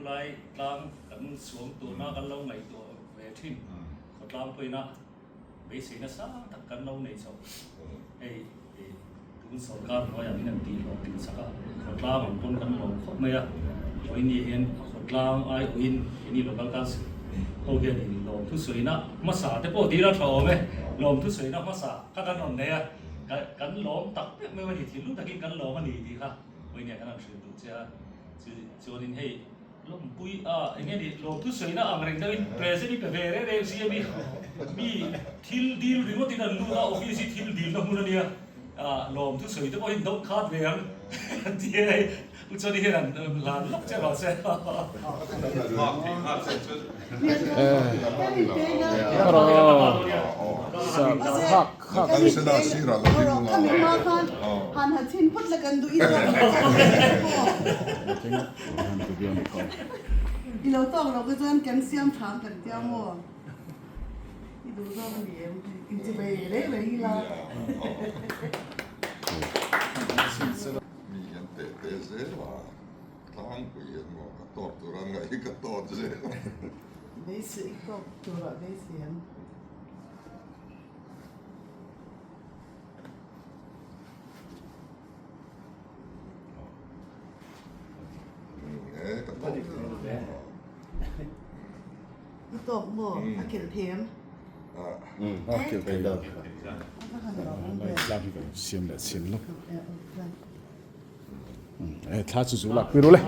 Khulai tlang kan suam turna kan lo ngaihtuah ve thin khawtlang pawhin a beisei nasa tak kan lo nei chho. Hei tun sorkar hnuaiah min an tih hlawh tih chak a, khawtlang ang pawn kan lawm khawp mai a, vawiin hian khawtlang aiawhin keini local council ho hian in lawm thusawiina hmasa te pawh dil a tha awm e, lawm thusawiina hmasa kha kan rawn nei a, kan lawm tak mek mai a ni, thinlung takin kan lawm a ni tih kha vawiin hian kan han hrilh duh che a, chuanin hei. Lawmpui a, eng nge ni, lawmthu sawiina ang reng deuhin present hi pe ve reng reng si a mi, mi thil dil ringawtin an lut a, office hi thil dilna hmun a nia, lawmthu sawi te pawh hi an dawng khat ve ang ti a hei U Chawni hian an hlan lawk che rawh se. I lo tawk loh te chuan kan siam thang kan tia maw? I duh zawk a ni em? Inti ve reng reng ila. Mi hian teh teh zel a, tlangpui hian maw ka tawk tur a ngaih hi ka tawt zel a. Beisei i tawk turah beisei ang. I tawk maw? A kilh thei em? A kilh thei lo. Siam leh siam lo. Thla chu zu lak pui ru le.